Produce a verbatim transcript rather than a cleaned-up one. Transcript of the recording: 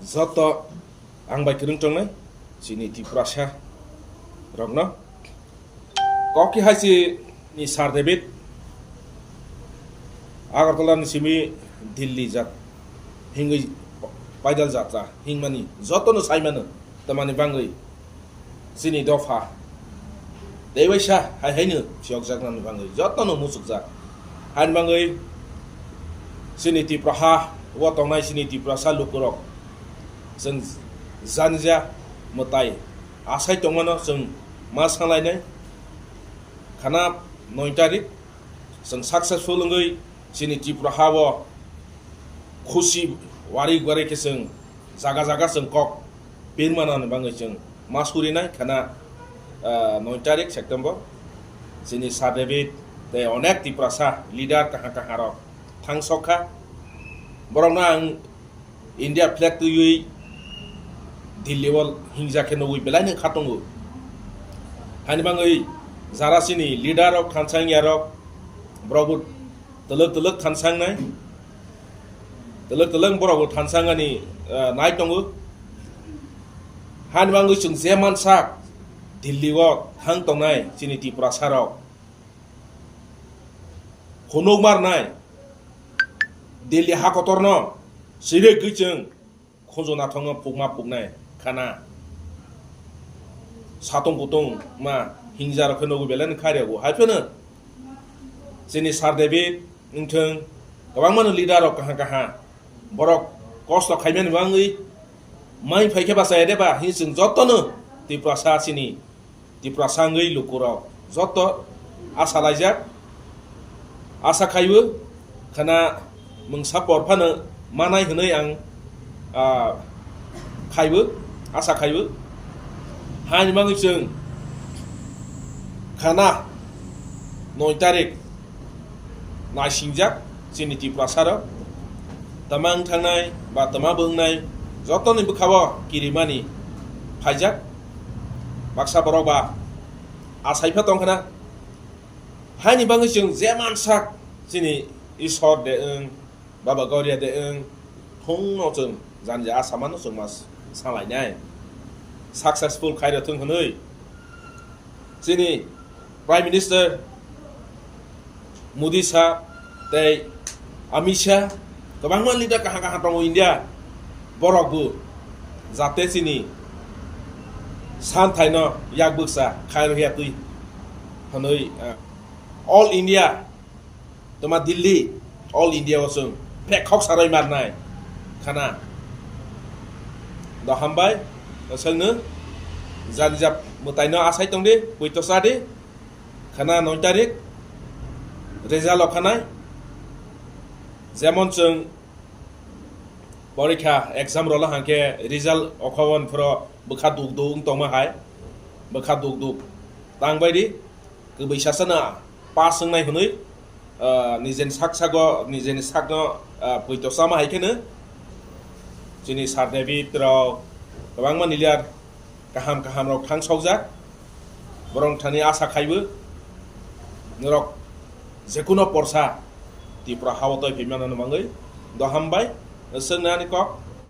Joto ang bai kwrwng tongnai chini Tiprasa rokno kok hai chini Sir David Agartala ni simi Delhi jat hingwi paidal jatra hingmani jotono saimano tamani bangwi chini dopha tei waisa hai haino phiyokjaknani bangwi jotono muchukjak. Haini bangwi chini Tipraha o tongnai chini Tiprasa lukurok chwng janija mwtai asai tongmano chwng ma sanglainai khana noi tarik chwng successful wngwi chini Tipraha o khusi wari wari khe chwng jaga jaga chwng kok pirmanani bangwi chwng ma surinai khana, ah, noi tarik September chini Sir David tei onek Tiprasa leader kaha kaha rok thangsok kha. Borokno ang India flag twiwi Delhi o hingja khe nugwi belai no kha tongo. Hani bangwi jara chini leader rok thansa wngya rok borok bo twlwk twlwk thansa wngnai. Twlwk twlwk borok bo thansa wngani, ah, nai tongo. Hani bangwi chwng je mansak Delhi o thang tongnai chini Tiprasa rok. Phunuk marnai Delhi ha kotorno sirek gwi chwng khunju nathokno pukma puknai khana. Satung kutung ma hingja rok khe nugwi belai no kharya bo. Hai phano chini Sir David wngthwng kwbangma no leader rok kaha kaha borok kosto khaimani bangwi mai phai khe bachaya de ba hin chwng jotono Tiprasa chini Tiprasa wngwi lukurok joto asa laijak, asa khaibo khana mungsa por phano manai hwnwi ang, ah, khaibo, asa khaibo. Haini bagwi chwng khana noi tarik naisingjak chini Tiprasa rok. Tama wng thangnai ba tama bo wngnai jotoni bwkhao kirimani phaijak. Baksa borok ba asai pha tong khna. Haini bagwi chwng je mansak chini Ishwar de wng, Baba Gauriya de wng, thungno chwng janja asamano chwng ma salainai. Successful khairok thung hwnwi chini Prime Minister Modi sir tei Amit Shah, kwbangma leader kaham kaham tongo India, borok bo jate chini samthaino yak bwkcha khairokya twi hwnwi, ah, All India, toma Delhi, All India o chwng phek khok saroi marnai khana. Do hambai, chwngno jani jab mwtaino asai tongdi, puito chadi. Khana noi tarik result okhanai. Jemon chwng porikha exam rwla hangkhe result okhawan phro bwkha duk duk wng tongma hai. Bwkha duk duk tang baidi kwbwi sasana pass wngnai hwnwi, ah, nijeni sak sago, nijeni sakno, ah, puito chama hai kheno chini Sir David rok kwbangma leader kaham kaham rok thang sokjak. Borok thani asa khaibo norok jekuno porsa Tripura hao toi phimano mangwi do hambai. Swngnani kok